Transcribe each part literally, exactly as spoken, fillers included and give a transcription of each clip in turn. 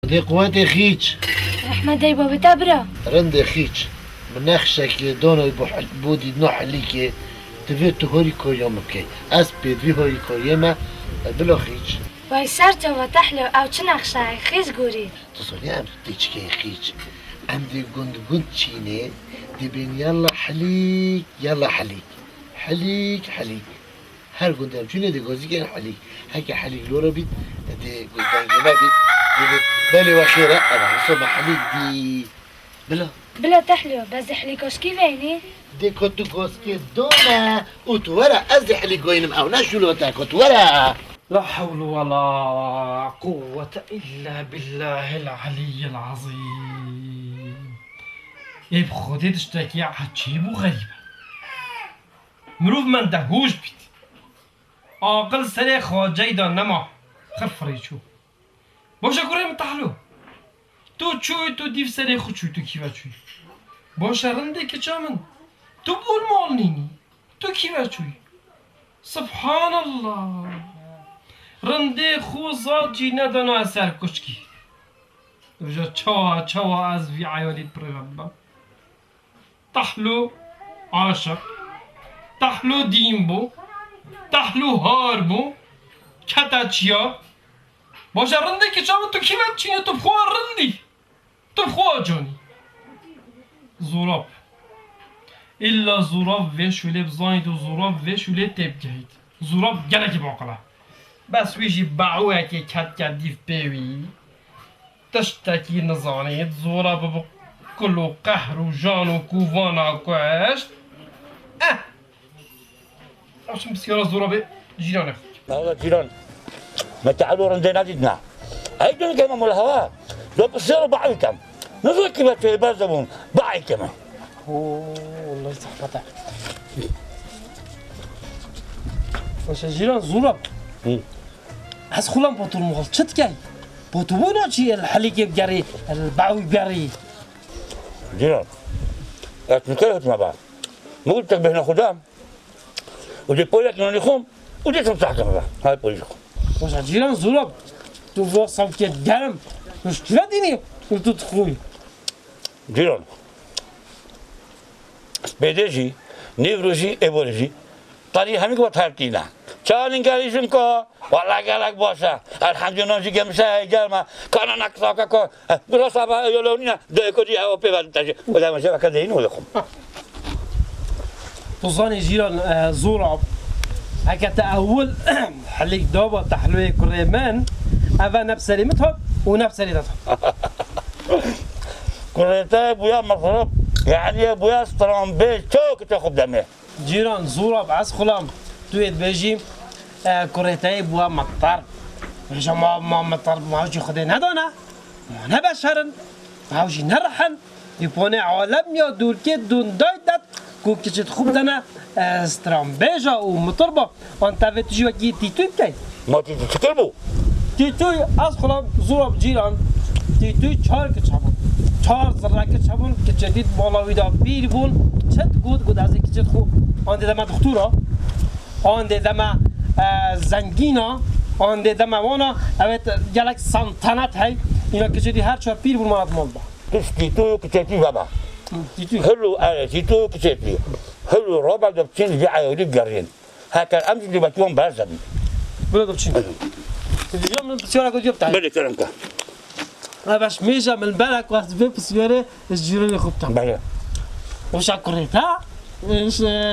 Dê quwetê xîç. Rehmet dey babê te bira. Rindê xîç. Min nexşekê donoy bo hel-, bo dîdno helîkê, divê tu horî koriya min bikey. Ez pêdivî horî koriyê me, e, bila xîç. Vay ser çava Tehlo, ew çi nexşa ye, xîç gorî. Tu zanî em dê çi key xîç? Em dê gund gund çînê, dê bên yalla helîk, yalla helîk. Helîk, helîk. Her gund em çûnê dê gozîkên helîk. Heke helîk lora bît, dê gundengê me bît, dê bê belê we xêr e, eva, hiso me helîk dî. Bila. Bila Tehlo, bez dê helîka ji kî veynî? Dê ku tu gozkê done û tu were, ez dê helîk goynim, ew ne şûlo te, ku tu were. La hewle we la quwwete illa billahil aliyyil azîm. Ê bi Xwedê tiştekî ecêb û xerîb e. Mirov mende hûş bît. Aqil serê xweceyî de nema. Xir firê çû. Boşe kurê min Tahlo. Tu çûyî, tu dîv serê xwe çûyî, tu kî ve çûyî? Boşe rindê kiça min. Tu bûn mal nînî. Tu kî ve çûyî? Subhanallah. Rindê xwe zad jî nedana ser kuçkî. Vêca çawa, çawa ez vî eyalî pirê ve bibim? Tahlo aşiq. Tahlo dîn bû. Tahlo har bû. Kete çiya. Baş e, rindekî çawa tu kî ve çînî, tu bi xwe rindî. Tu bi xwe acanî. Zûrab. Îlla Zûrab vê şûlê bizanît û Zûrab vê şûlê têbigehît. Zûrab gelekî baqil e. Bes wî jî be'ûyekê ketike dîv pê wî. Tiştekî nizanît, Zûrab bi kul û qehr û jan û kûvana kuşt. Eh! Ew çim pisyara Zûrabê cîranê xwe. Hewa cîran. Me Tehlo rindê nedîtna. Ey dûn keme mula hewa. Do pisyara ba'i kem. Nizo ki me tê berdebûn. Ba'i keme. Oo, wallahi zehmet e. Baş e cîran Zûrab. Hı. Ez xulam potur muxal çi dikey? Potu bû naçî el helîkê bigerî, el bawi bigerî. Cîran. Ez nikey hotma ba. Mû tek bêhna xwe da. Û dê polek nanî xwim û dê tim sehkeme be. Hay polîs xwe. Baş e cîran Zûrab. Tu va sewkê germ. Tu ji kî ve dînî û tu dixwî? Cîran. Spêdê jî, nîvro jî, êborê jî. Tarî hemî ku tertîne. Çawa nîngerî jinka? Wala gelek baş e. Elhamdülillah jî gemişe germe. Kana ne kisa ke ko. Eh, biraz sabah yolonine. De ko diye o pê ben taşı. O zaman şey bakın deyin o yokum. Tu zanî cîran, e, Zûrab. Heke te ewil helîk daba Tehloyê kurê min, eve ne bi serê min hat û ne bi serê te hat. Kurê te bûya mixrib, yanî bûya stranbêj, çok çok demê. Cîran Zûrab, ez xulam, tu yê dibêjî, e, kurê te yê bûya mittar. Vêca ma, ma mittar, ma jî Xwedê nedane. Ma ne beşer in, ma jî ne rih in. Ê ponê alem ya dûrkê dûnday det ku kiçit xwe bidene, e, stranbêja û mitirba. An tevê tu jî wekî tîtûy bikey. Ma tîtû çi kir bû? Tîtûy, ez xulam Zûrab cîran. Tîtûy çar kiç hebûn. Çar zirre kiç hebûn. Kiçê dît bala wî de pîr bûn. Çi digot, got ez ê kiçê xwe. An dê deme dixtura. An dê deme, e, zengîna. An dê deme wana. Evet, gelek santanet hey. Îna kiçê dî her çar pîr bûn manat mal ba. Tiştî tu kiçetî veba. Tîtû. Hilo, e, tîtû kiçetî. Hilo, roba de biçin, ji eyalî gerîn. Heke em jî dibetiwan berze bin. Bilo de biçin. Televîzyon min pisyara ku diyo btay. Belê, kerem ke. Ha, baş mêja min bera ku ez vê pisyarê ji cîranê xwe bitam. Belê. Û şa kurê te, ji,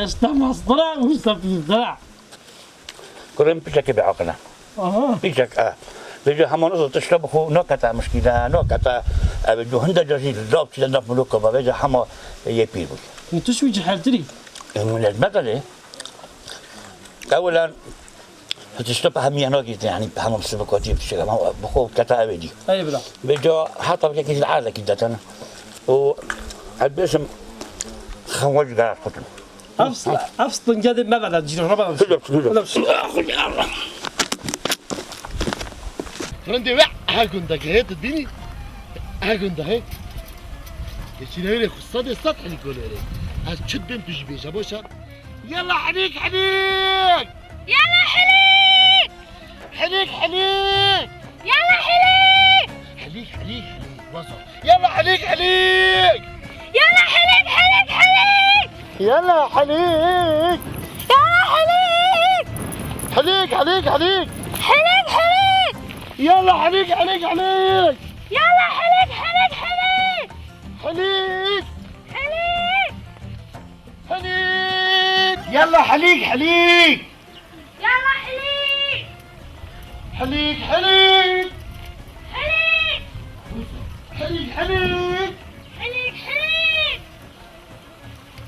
ji te mastira û ji te pîzdira. Kurê min piçekê bêaqil e. Aha. Piçek e. Vêca hema nizo tişta bi xwe nakete mişkîle, nakete. Ev du hinde ca jî lav çile nav miloka be, vêca hema yê pîr bûye. Tu şû cihiltirî. E, min ez metelê. Ewlen, tişta bi hemiye nakî, yanî bi hema sibikatî tiştek, hema bi xwe kete ev ê dî. Ey bila. Vêca heta bi kekî ji erdekî detene. Û ez bêsim xewa ji gerat xutin. Ev s-, ev stingedê me veda cîran, reba. Hilo, hilo. Hilo. Rindê we her gundek heye, tu dibînî? Her gundek heye. Geçîne wêrê xwe sedê sed helîk gol wêrê. Ez çi dibêm tu jî bêje, boş e. Yalla helîk, helîk! Yalla helîk! Helîk, helîk! Yalla helîk! حليك، حليك، حليك، وصل. يلا حليك، حليك. يلا حليك، حليك، حليك. يلا حليك. يلا حليك. حليك، حليك، حليك. حليك، حليك. يلا حليك، حليك، حليك. يلا حليك، حليك، حليك. حليك. حليك. حليك. يلا حليك، حليك. يلا حليك. حليك، حليك. حليك. حليك، حليك. حليك، حليك.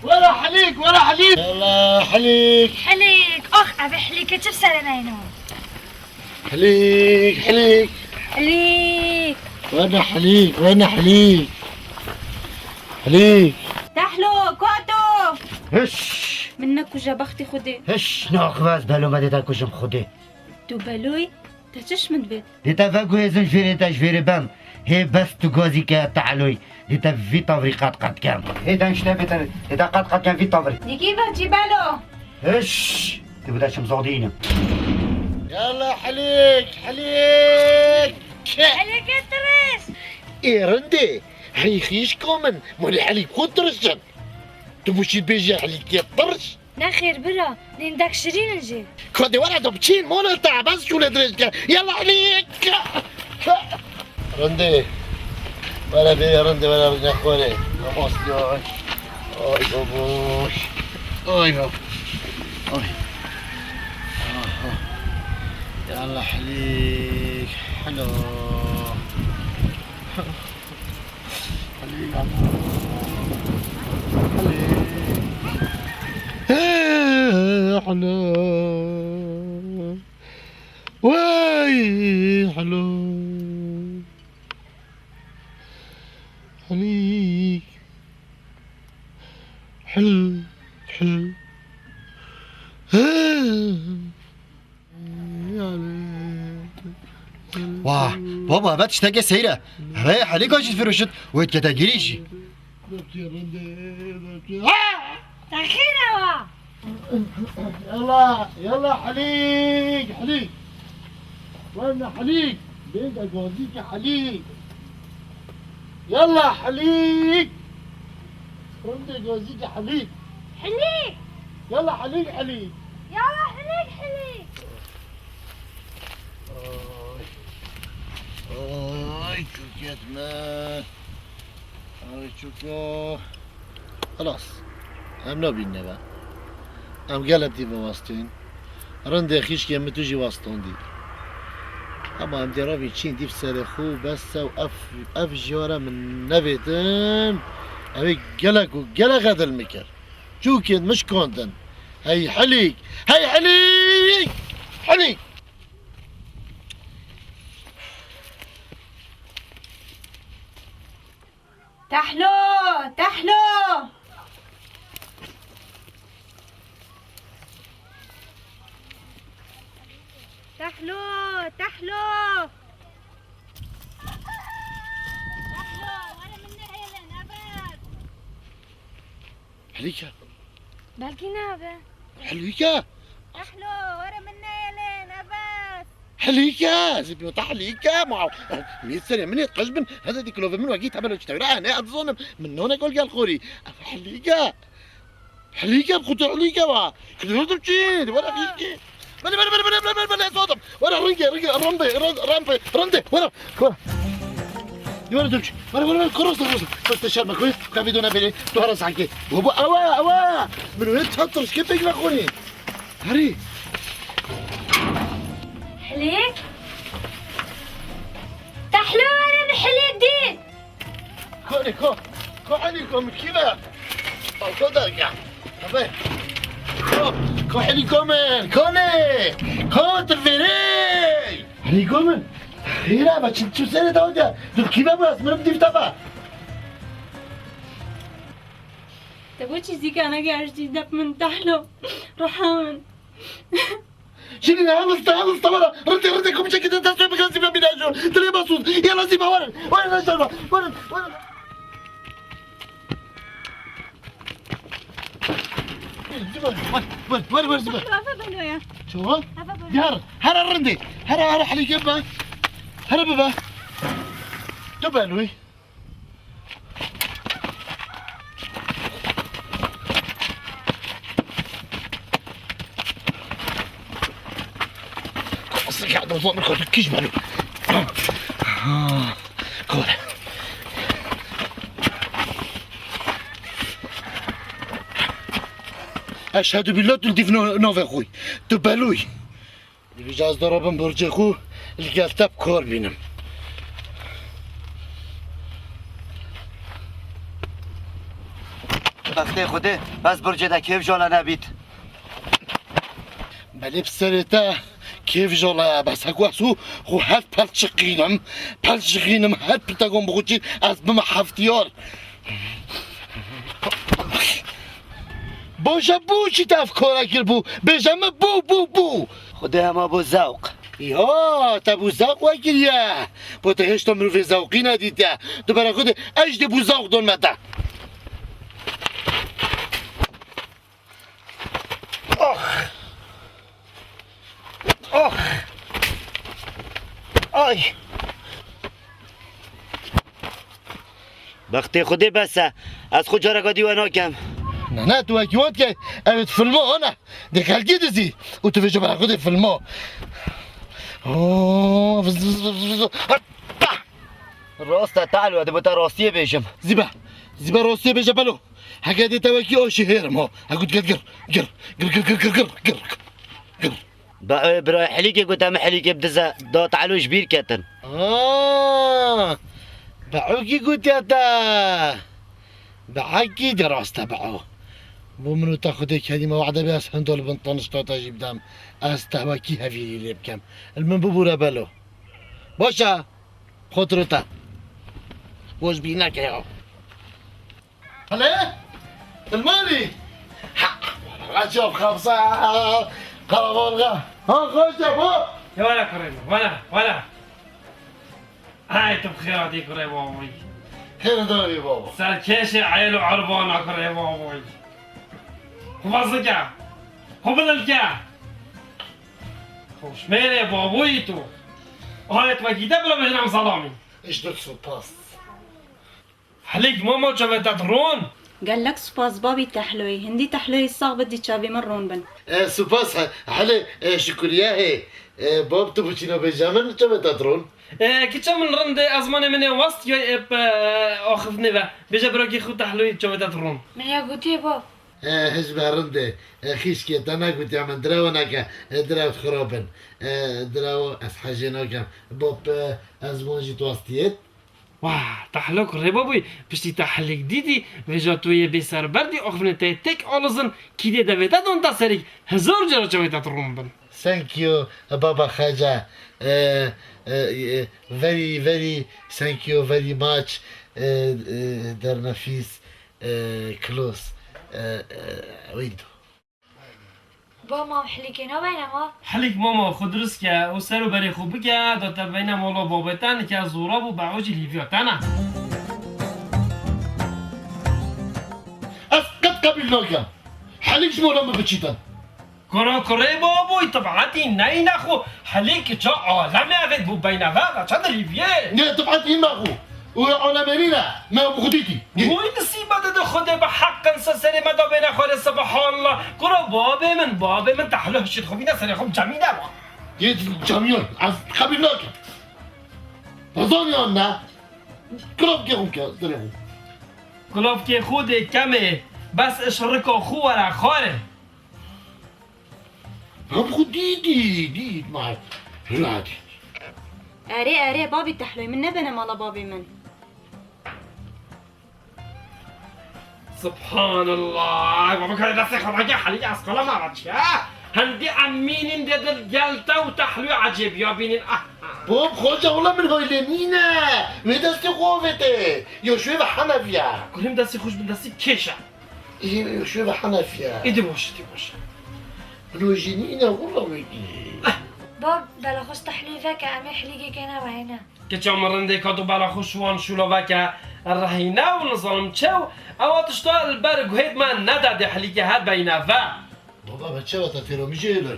ورا حليك، ورا حليك. يلا حليك. حليك. أخ، أبي حليك، كيف سنة ناينو؟ حليك، حليك. حليك. وين حليك، وين حليك؟ حليك. تحلو، كوتو. هش. منك وجا بختي خدي. هش، ناخواز بلو ما ديتا كوجم خدي. تو بلوي، تا چش من بيت. ديتا فاكو يزن جفيري تا جفيري بام. هي بس تو غازي كا تعلوي. ديتا في تافري قات قات كام. هي دا نشتا بيتا، ديتا قات قات كام في تافري. ديكي فاجي بلو. هش. تبدا شم زودينم. يلا حليك، حليك. حليك الترش. إيه رندي. هي خيش كومن. مولي حليك خو ترشن. تبوشي بيجي حليك الترش. نخير برا، لين داك شيرين نجي. كودي ورا دبچين، مو نلتع، بس شو لدرجة. يلا عليك. رندي. ولا بي رندي ولا بي نخوري. باباس ياي. آي بابوش. آي بابا. آي. آه، آه. يلا حليك. حلو. حليك. حليك. إيه، حلو. وي، حلو. حليك. حلو، حلو. Wah, baba, eve tiştekê seyr e. Rê helîka jî difiroşit û êdkete girî jî. Te xêr e wa. Yalla, yalla helîk, helîk. Werne helîk. Bêde gazî ki helîk. Yalla helîk. Rindê gazî ki helîk. Helîk. Yalla helîk, helîk. Yalla helîk, helîk. Ay. Ay, çûkiyet me. Ay, çûka. Xelas. Em nabînine be. Em gelek dî vewastîn. Rindê xîşkê min tu jî wastandî. Hema em dê revîn çîn dîv serê xwe bes ew ev, ev jiyara min nevêtin. Ew ê gelek û gelek edil min kir. Çûkên min şikandin. Hey helîk! Hey helîk! Helîk! Tehlo! Tehlo! Tehlo! Tehlo! Tehlo! Were min nehêlin, Ebed! Helîka. Belkî nabe. Helîka. Tehlo, were min nehêlin, Ebed! Helîka, ez ê bîme te helîka, ma. Mî serê min ê qij bin, hede dî kilovê min wekî tebelo çi tewre, ne ez zonim, min none gol gel xorî. Ev helîka. Helîka, bi xwe tu helîka wa. Kilometre çi? Were helîka. Bele, bele, bele, bele, bele, bele, bele, ez zodim. Were ringe, ringe, rampe, ran-, rampe, rinde, were, were. Were dur. Were, were, were, koros, koros. Koros te şerme koy. Ka vîdeo ne bere. Tu hara sanki. Bu, bu, awa, awa. Min wê çat tirşkê pek ve xorî. Herî. Helîk? Tehlo, were bi helîk dî. Ko ne ko? Ko Helîko min kî be? Ko derge. Abi. Ko, ko Helîko min. Ko ne? Ko tu verê? Helîko min. Hîra be çi, çi serê daw de. Tu kî be bu? Min dîv te be. Te bo çî zîka negeştî dep min Tehlo. Reha min. Şîrîn, helista, helista, were. Rindê, rindê, komşe gidin, destê bigazî be bîra jor. Dilê me sûz. Ya lazî be, werin. Werin, werin, werin, werin. Zîba, wer, wer, wer, wer, Zîba. Eve benoya. Çawa? Eve benoya. Yar, here rindê. Here, here, helîke be. Here bibe. Tu belûy. Asıl kağıdı o zaman koyduk, kiş belûy. Kore. Eşhedü billah tu dîv no-, navê xwe. Tu belûy. Dibêje ez dara bin burcê xwe, li gel te bi kar bînim. Bextê Xwedê, bes burcê de kêv jala nebît. Belê bi serê te kêv jala ye, bes heko ez û xwe her pelçiqînim, pelçiqînim, her pirtegon bi xwe çî ez bime heftiyar. Baş e, bo çi te ev kare kir bû? Bêje min bû, bû, bû. Xwedê hema bo zewq. Ya, te bû zewq wekiriye. Bo te hêşta mirovê zewqî nedîtiye. Tu bera Xwedê ez jî dê bû zewq don me te. Ah! Ah! Ay! Bextê Xwedê bes e. Ez xwe careka dî we nakem. Ne, ne, tu wekî wan dikey. Ev ê filma, ana. Dê xelkî dizî. Û tu vêca bera Xwedê filma. Oh, vız, vız, vız, vız. Rast e, Te'lo, ez dê bo te rastiyê bêjim. Zîbe. Zîbe rastiyê bêje belo. Heke dê te wekî aşê hêrim ha. Hekû diket gir. Gir. Gir, gir, gir, gir, gir, gir. Gir. Be, e, birayê Helîkê got, em Helîkê bi dize da, Te'lo ji bîr ketin. Aa, Be'okî gotiye te. Be'ekî de rast e, Be'o. Bo min û te Xwedê kerîm e, wehde bê ez hinda li bin tanişta te jî bidem. Ez te wekî hevîrî lê bikem. Li min bibûre belo. Baş e. Xotiro te. Boş bîr neke ya. Hele? Dilmarî? Ha, Recep Xemsa, qarabalga. Ha, xweş de bo. Ya wala kurê bo, wala, wala. Ay, tu bi xêr hatî kurê bo boy. Xêr darî baba. Serkêşê eyl û erbana kurê bo boy. Xwe bazike. Xwe bililke. Xweşmêrê baboyî tu. Ayet wekî te bila bêjin em zelamî. Îştir supas. Helîk mama çavê te diron. Gelek spas babî Tehloyî. Hindî Tehloyî sax bi dî çavî min ron bin. E, supas he-, hele, e, şukuriye hê. E, bab tu biçîna bêje min çavê te diron. E, kiça min rindê ezmanê min ê wast yoy ê pe, e, axiftinê ve. Bêje birakî xwe Tehloyî çavê te diron. Min ya gotiye bab. E, hizbe rindê. E, xîşkê te negotiye min direw neke. E, direw xirab in. E, direw ez hejê nakem. Bab, e, ezman jî tu wastiyêt. Wah, Tehlok rêba bûy, piştî te Helîk dîtî, vêca tu yê bêserberdî, axiftinê te yê têk alizin, kîdê devê te don te serîk, hezar cara çavê te tirûn bin. Thank you, baba Xece. Eh, eh, eh, very, very, thank you very much, eh, eh, Dernefîs, eh, Close, eh, eh, window. Ba, ma Helîkê nabeyne ma? Helîk mama xwe dirist ke û ser û berê xwe bike, da te beyne mala babê te, nike zora bû, Be'o jî lîviya te ne. Ez qet qebîl nakim. Helîk ji mala min biçîtin. Kuro kurê baboy, tibetî neyne xwe. Helîk ça alemê evêt bû beyne ve, ve çend lîviyê. Ne, tibetî me xwe. Û ya alemê nîne, me bi xwe dîtî. Wî nisîba de de Xwedê bi heqin se serê me da bêne xwarê, subhanallah. Kuro babê min, babê min Tehlo hişit xwe bîne serê xwe cemîne ba. Yê cemiyan, ez qebîl nakim. Pezan yan ne? Kulavkê xwe ke, serê xwe. Kulavkê xwe dê kemê, bes iş rika xwe were xwarê. Hem xwe dî, dî, dî, ma hila dî. Erê, erê, babî Tehloy min nebene mala babî min. Subhanallah. Baba kare destê xwe rage Helî, ez qala me raçiya. Hindî emînin de dil gel te û Tehloy ecêbiya bînin. Ah. Bab, xoca wala min haylê nîne. Wê destê xwe avête. Yo şwê ve henefiya. Kurim destê xwe ji bin destê kêşe. Ê, şû ve henefiye. Îdî baş, îdî baş. Rojî nîne wila wekî. Bab, bela xwe ji Tehlî veke, em ê Helîgê kêne rehîne. Keça min rindê ka tu bela xwe ji wan şûla veke rehîne û nizanim çew, ewa tişta li ber guhêt me nede dê Helîgê her beyne ve. Baba, me çawa te têro min jê hêlay.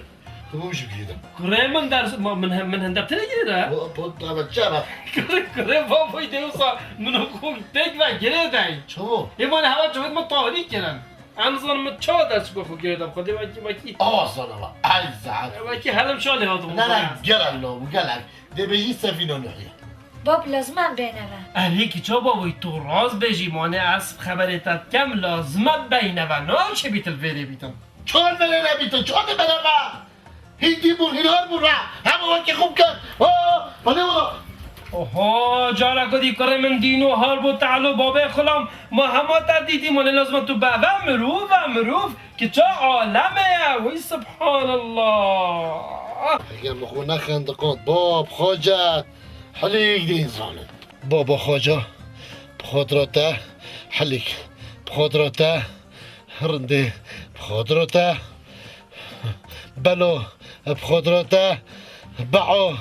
Hûn jî girêdin. Kurê min ders, ma min hem, min hende tine girêde. Bu, bu, evet, çaba. Kurê, kurê baboy de wisa min û xwe tek ve girêde. Çawa? Ê mane hava çavet min tarî kirin. Em zanim min çawa ders bi xwe girêde, xwe dê wekî, wekî. Awa sana la. Ay zehmet. Wekî helim şalê hadim. Ne, ne, gelek la, bu gelek. Dê bêjî Sefîna Nuhiye. Bab, lazim em bêne ve. Erê ki ça baboy, tu rast bêjî, mane ez xeberê te dikem, lazim e beyne ve. Naçe bîtil vêrê bîtin. Çar belê nebîtin, çar dê bele ve. Hîn dî bûn, hîn har bûn ra. Hema wekî xwe bikin. Ha, belê wala. Oho, cara ku dî kurê min dîno har bû, te'lo babê xulam, ma hema te dîtî, mane lazim e tu beve mirov, ve mirov, ki ça aleme ye, wî subhanallah. Heger min xwe nexendiqand, bab, xace, hilîk dî zanin. Baba xaca, bi xatirê te, hilîk, bi xatirê te. Rindê, bi xatirê te. Belo, bi xatirê te. Bao,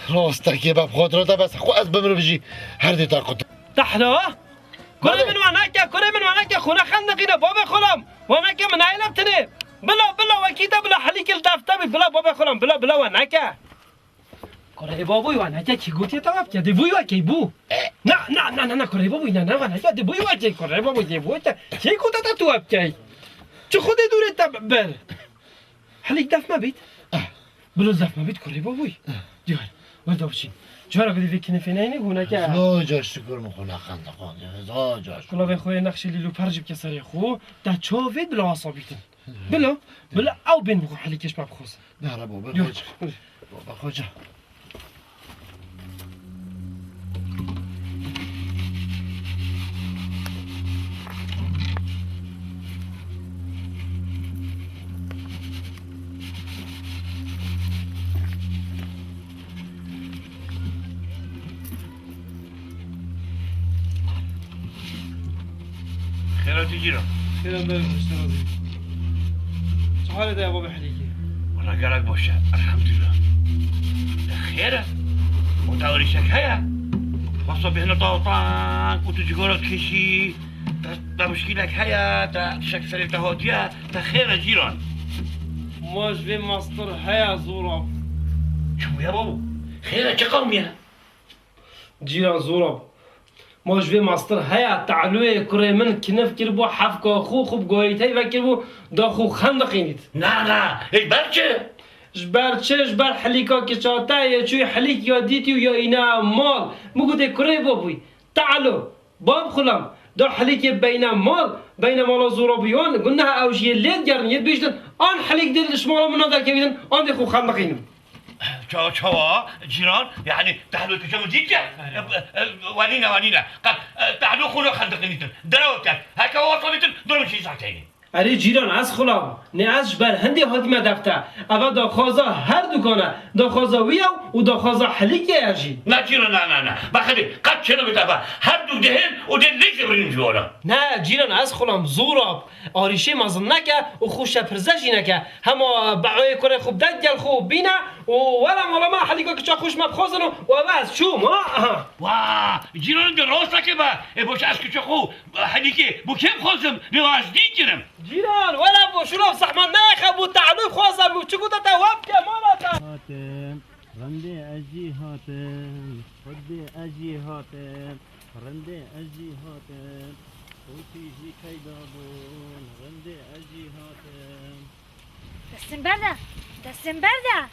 rostekê be, bi xatirê te, bes xwe ez bimirim jî her dê te qut. Tehla? Kurê min wa neke, kurê min wa neke, xwe nexendiqîne, babê xulam. Wa neke min nayêne bi tinê. Bila, bila, wekî te bila, hilîkê li def te bî, bila, babê xulam, bila, bila, wa neke. Kurê baboy, wa neke, kî gotiye te wa bike? Dê bûy wa key bû. Na, na, na, na, na, kurê baboy, na, na, wa neke, dê bûy wa key, kurê baboy, dê bûy te. Key gote te tu wa bikey? Çi xwedê dûrê te ber? Hilîk def me bît. Bilo def me bît, kurê baboy. Diyar, werda biçîn. Cara ku dê vê kinifê neyne, hû neke. Zoca şükür min xwe nexendiqand, zoca şükür. Kulavê xwe yê nexşê lîlo per jî bike serê xwe, te çavê bila wasa bîtin. Bilo, bilo ew bên bixwe hilîkê ji me bixwazin. Nere baba, Yok. Xwece. Baba, xwece. Xêr hatî cîran. Xêr hatî, işte razî. Çi halê de ye baba Helîkî? Wala gelek baş e, elhamdulillah. Te xêr e? Û te êrîşek heye? Xwesta bêhne te tank û tu cigara dikişî, te, te muşkîlek heye, te tiştek serê te hatiye, te xêr e cîran? Ma ji vê mastir heye Zûrab. Çi bûye babo? Xêr e, çi qewmiye? Cîran Zûrab. Ma ji vê mastir heye, Te'loyê kurê min kinif kiribû, hefka xwe, xwe bi goyîtey vekiribû, da xwe xendiqînît. Na, na, ê ber çi? Ji ber çi? Ji ber Helîka kiça te yê çûyî Helîk ya dîtî û ya îne mal. Min gotê kurê babûy. Te'lo, bab xulam, da Helîkê beyne mal, beyne mala Zûrabûyan, guneh ew jî yê lê digerin, yê dibêjin, an Helîk dê li ji mala min derkevîtin, an dê xwe xendiqînim. Çawa, çawa, cîran? Yanî, Te'lo tu çawa dît ya? E, e, wanîne, wanîne. Qet, e, Te'lo xwe naxendiqînîtin. Derew ket. Heke wasa bîtin, durum çî zaten. Erê cîran, ez xulam. Nê ez ji ber hindê hatime def te. Eva daxwaza her dukan e. Daxwaza wî ye û daxwaza Helîkê ye jî. Na cîran, na, na, na. Bexedê, qet çênabêt eva. Her du dihên û dê lê jibirîn ji wana. Ne, cîran, ez xulam. Zûrab. Arîşê mezin neke û xwe şepirze jî neke. Hema be'oyê kurê xwe bide gel xwe bîne û were mala me Helîka kiça xwe ji me bixwazin û ev ez çûm, ha, aha. Wa, cîran de rasteke be. Ê boş ez kiça xwe Helîkê bo kê bixwazim, lê ez dî kirim. Cîran, were bo şûna zehmet nexe bo Te'lo xwaze bo çi gote te we bike mala te. Hatim, rindê ez jî hatim, xwedê ez jî hatim. Rindê ez jî hatim, û tu jî peyda bûn, rindê ez jî hatim. Destên berde, destên berde.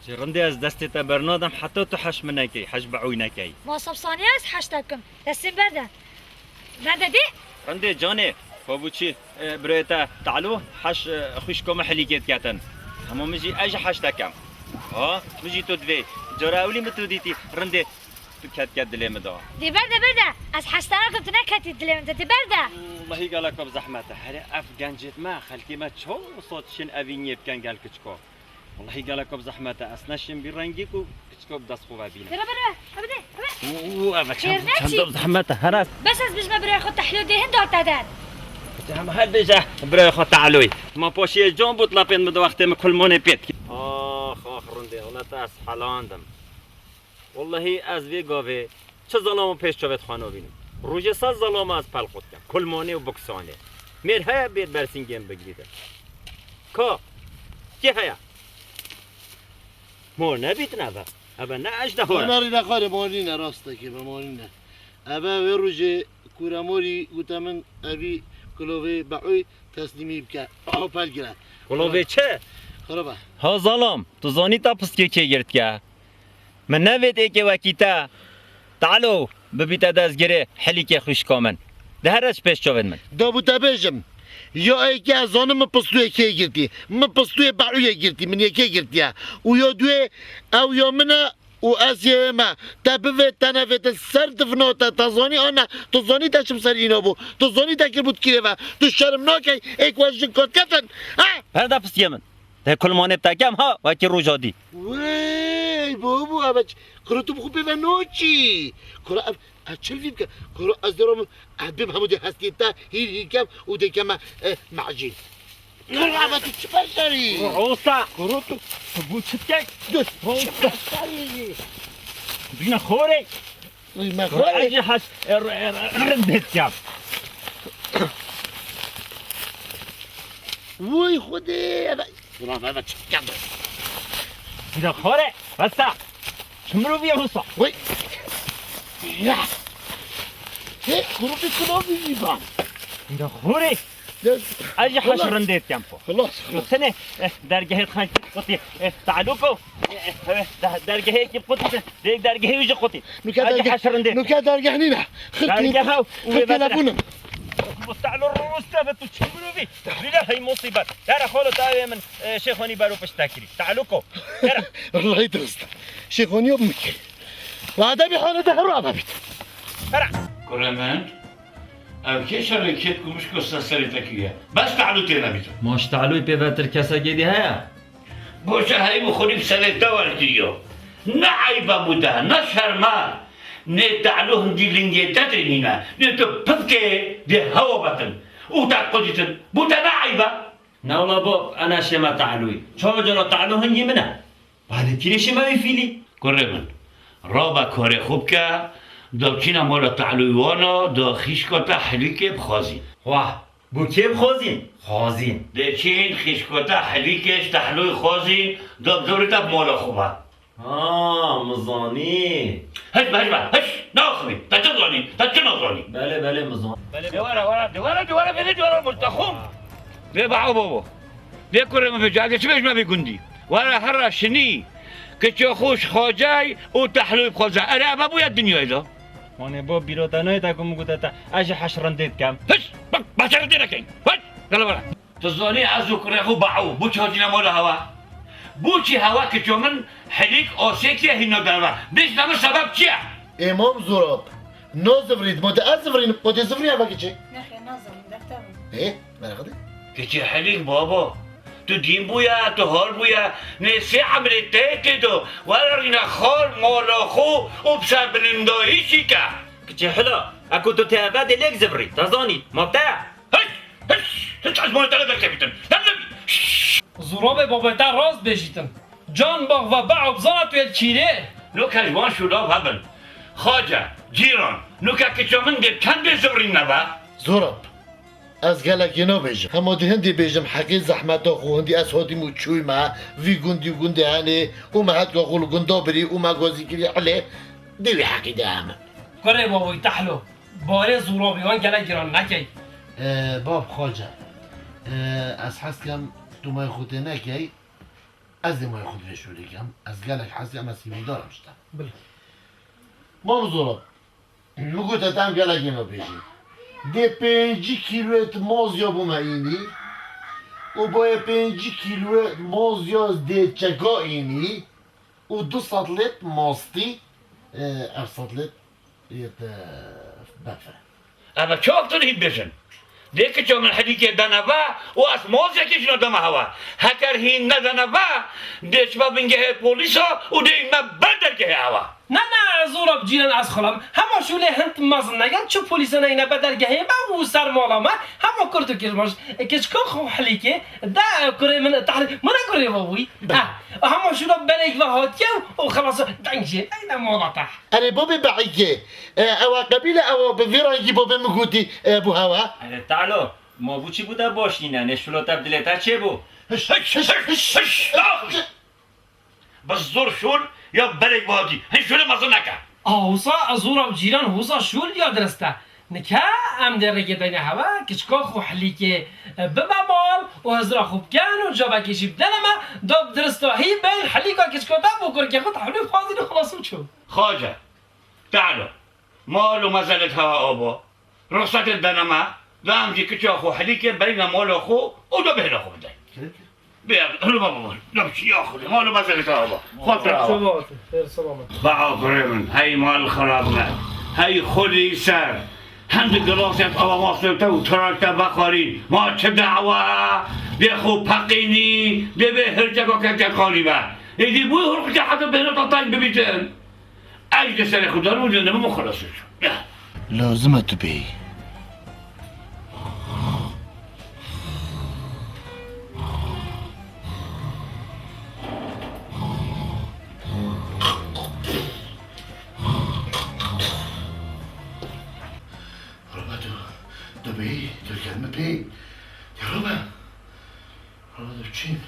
Çi rindê ez destê te bernadim, heta tu heş min nekey, heş be'ûy nekey. Ma sab saniye ez heş te bikim. Destên berde. Berde dê? Rindê canê, xwe bû çi? E, birayê te Te'lo heş, e, xwişka min Helîkê diketin. Hema min jî ez jî heş te kem. Ha, min jî tu divê. Cara ewlî min tu dîtî. Rindê tu ketke dilê min de. Dê berde, berde. Ez heş te nakim, tu neketî dilê min de. Dê berde. Wellahî geleka bi zehmet e. Herê ev gencêt me, xelkê me çawa wisa dişên evîniyê bikin gel kiçika. Wellahî geleka bi zehmet e. Ez neşim bî rengî ku kiçika bi dest xwe ve bînim. Bere, bere, bere. Û, û, eve çend, Fêr neçî? Çend bi zehmet e. Here. Bes ez bijme birayê xwe Te'lo dê hin dal te der. Em her bêje birayê xwe Te'loyê. Ma poşiyê can bût lapên min di wextê min kulmonê pêt. Ax, ax, rindê, wela te ez helandim. Wellahî ez vê gavê çi zelama pêş çavêt xwe nabînim. Rojê sed zelama ez pel xwe dikim. Kulmanê û biksanê. Mêr heye bêr bersîngên bigirî de. Ka? Kê heye? Mor nebîtin eve. Eve ne ejdehor e. Ona rîna xwarê mor nîne, rast dikî, bi mor nîne. Eve wê rojê kûremorî gote min evî kulovê Beûy teslîmî bike. Opel gire. Kulovê çi? Xiraba. Ha zalam, tu zanî te piskê kê girtiye? Min nevêt êkê wekî te. Talo, bibîte dezgirê helîkê xwişka min. De here ji pêş çavên min. Da bû te bêjim. Ya êkê ez zanim min pistûyê kê girtî. Min pistûyê Beûyê girtî. Min yekê girtiye. Û ya duê ew ya min e û ez yê wê me. Te bivê te nevê te ser divna te. Te zanî an ne. Tu zanî te çi bi ser îna bû. Tu zanî te kiribû dikirê ve. Tu şerm nakey. Êk we jin kat ketin. Ha? Berda pistiyê min. Te kulmanê te kem ha, wekî roja dî. Wey, bo, bo, eve ç-, kuro tu bi xwe pê ve nakî. Kuro ev, ev çil vî bike. Kuro ez dê rom, ev bim hemû dê hestiyê te, hîr hîr kem û dê keme, e, macîn. Kuro eve tu çi beşerî? Osta, kuro tu, tu bû çi dikey? Dur. Osta. Bîne xorê. Uy, me Ro xwe. Ejî haş, e, ro, e, ro, rindêt yap. Uy, Xwedê, eve. Ulan eve çi kendo. Bîne xorê, besta. Çi mirovî ye husa? Uy. Ya. He, kurupi kulavî ban. Bîne xorê. Ejî haş rindêt yam po. Xelas, xelas. Sene, eh, dergehê xan qutî, eh, Te'lûko, eh, eh, de-, dergehê kî qutî, de-, dergehê wî jî qutî. Nuke dergeh, nuke dergeh nîne. Dergeh ew, wê telefonum. Bu Te'lû rûste ve tu çi mirovî? Bîle hey musîbet. Dere xolo tavê min, eh, Şêxonî bero pişt te kirî. Te'lûko. Dere. Vallahi dirist. Şêxonî yok mu ki? Vade bir halde her abi bit. Dere. Kurê min. Ev kê şerê kêt ku mişko ser serê te kiriye? Bes Te'lû tê nebîtin. Ma ji Te'lûyê pê vetir kesekê dî heye? Boşa heyb û xurî bi serê te wer kiriyo. Ne eyb e bo te, ne şerm e. Nê Te'lû hindî lingê te tê nîne. Nê tu pivkê dê hewa betin. Û te qudîtin. Bo te ne eyb e? Ne wela bab, ena şême Te'lûyî. Çawa cana Te'lû hingî min e? Balê kîrê şême wî fîlî. Kurê min, rabe karê xwe bike, da çîna mala Te'lûyî wana, da xîşka te Helîkê bixwazîn. Wah, bo kê bixwazîn? Xwazîn. Dê çîn xîşka te Helîkê ji Te'lûyî xwazîn, da bi dorê te bi mala xwe be. Ha, min zanî. Hişme, hişme, hiş! Naxivî! Te çi zanî? Te çi nazanî? Belê, belê, min zanî. Belê, de were, were, de were, de were, bêne de were, murtexûm. Bê baho bobo. Bê kurê min bêje, ez ê çi bêjime vê gundî? Were here şinî, kiçê xwe ji Xocey û Tehlûyê bixwaze. Erê, eve bûye dinyayê de. Wanê bo bîro te nayê te ku min gote te, ez jî heş rindê dikem. Hiş! Bak, başarı direkt. Hiş! Gel bana. Tu zanî ez û kurê xwe Baû, bo çi hatîne mala hewa? Bo çi hewa kiço min Helîk Asêkê hîna derve? Bêjne min sebeb çi ye? Ê mam Zurab, nazivirî, ma tu ez zivirînim, ma tu zivirî eve kiçê? Nexê, nazivirî, defter min. Ê, meraq de. Kiçê Helîk baba, tu dîn bûye, tu hal bûye, nê sê emrê te tê do, were rîne xal mala xwe û bi serbilindayîşî ke. Kiçê Hila, eko tu tê eve dê lêk zivirî, te zanî, ma te? Hiş! Hiş! Hiç ezmanê te ne derkevîtin. Dem nebî! Şşş! Zurabê babê te rast bêjîtin. Can bax ve be'o bizana tu yê kîrê. Nuke ji wan şûlav hebin. Xace, cîran, nuke kiça min dê çend bê zivirîn nebe? Zurab, ez gelek yê nabêjim. Hema di hindî bêjim, heqê zehmeta xwe hindî ez hatîm û çûyme vî gundî û gundê henê û me hetka xwe li gunda birî û me gazî kirî hilê, dê wî heqî de hemin. Kurê baboyî Tehlo. Barê Zurabî wan gelek giran nekey. Ee, bab Xace, ee, ez hez kem tu may xwe tê nekey, ez dê may xwe divê şûlê kem. Ez gelek hez kem, ez hîvîdar im ji te. Bil. Mam Zurab, min gote te em gelek yê me bêjî. Dê pêncî kîloyê tu mazya bo me înî û bayê pêncî kîloyê mazya dê çeka înî û du sed lêt mastî, e, ev sed lêt yê te berf e. Eve çawa tu hîn bêjin? Dê kiça min Helîkê dene ve û ez mazekê jî nademe hewa. Heker hîn nedene ve, dê çibe bingehê polîsa û dê me ber dergehê hewa. Na, na, Zurab cîran ez xulam. Hema şûlê hin mezin negel çi polîsa neyne be dergehê me û ser mala me. Hema kurt û kirmanc. Kiçka xwe Helîkê de kurê min Tehlî. Min e kurê babûyî. Be. Ah, hema şûla belek ve hatiye û xelas deng jê neyne mala te. Erê babê Be'îkê, e, ewa qebîle ewa bi vî rengî babê min gotî, e, bû hewa. Erê Tehlo, ma bû çi bû te baş nîne, nê şûla te bi dilê te çê bû? Hiş, hiş, hiş, hiş, hiş, hiş. Ah! Bi zor şol ya berek bi hatî. Hin şolê mezin neke. A wisa ez zora û cîran wisa şol ya dirist e. Nika em dê rêkê deyne hewe, kiçka xwe Helîkê, e, bibe mal û hizra xwe bikin û cavekê jî bidene me, da bi diristahî bên Helîka kiçka te bo kurkê xwe tehwîlê bixwazîne xilas û çû. Xace, Teala, mal û mezelê te hewe aba. Ruxsetê didene me, da em jî kiça xwe Helîkê berîne mala xwe û da bêhna xwe bidin. Bê, hilo baba, da biçî ya Xwedê, mal û mezelê te aba. Xwe te aba. Çawa tu, her selamet. Ba kurê min, hey mal xirab me, hey xulî ser. Hindik gilasek ava ma sewte û trakte veqarîn. Ma çi dawa, dê xwe peqînî, dê bê hirçeka keke qalî be. Êdî bû hurqike heta bêhna te tayîn bibîtin. Ez ji serê xwe darim û dindimim û xelas bû. Lazim e tu bêyî. Roba tu, tu bêyî, tu diket min pê. Ya Roba. Roba tu çîn.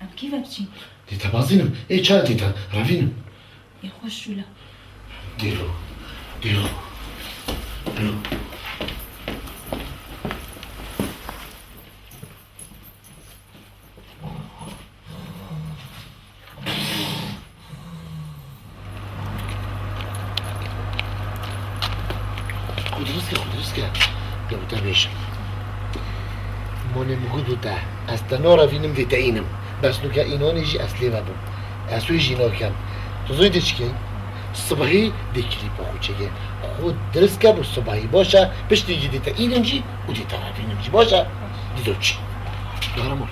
Em kî ve biçîn? Dê te bazînim. Ê çawa dê te? Revînim. Ê xweş şûla. Dêlo. Dêlo. Dêlo. Xwe dirist ke, xwe dirist ke. Ya te bêjim. Monê min got te, ez te narevînim dê te înim. Bes nuke înanê jî ez lê vebûm. Ez wê jî nakem. Tu zû dê çi key? Sibehî dê klîpa xwe çêkê. Xwe dirist ke bo sibehî baş e. Piştî jî dê te înim jî û dê te revînim jî baş e. Dê zû çi. Daramol.